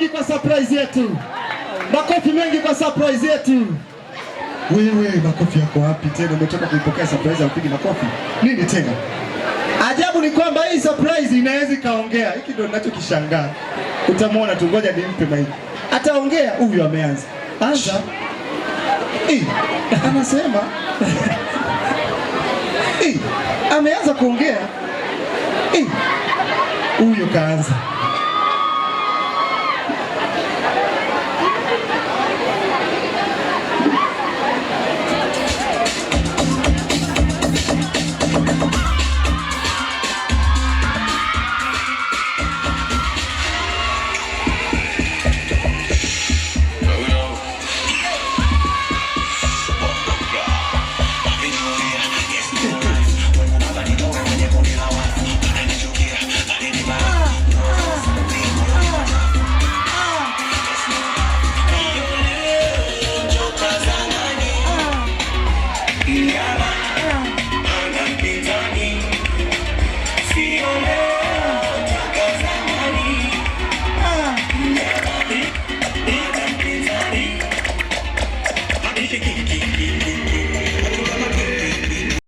mengi kwa surprise yetu. Makofi mengi kwa surprise yetu. Wewe, makofi yako wapi tena? Umetoka kuipokea surprise ya upigi makofi nini tena? Ajabu ni kwamba hii surprise inaweza ikaongea. Hiki ndio ninachokishangaa. Utamwona tu, ngoja nimpe maiki. Ataongea huyu, ameanza. Anza. Eh, anasema eh, ameanza kuongea. Eh, huyo kaanza.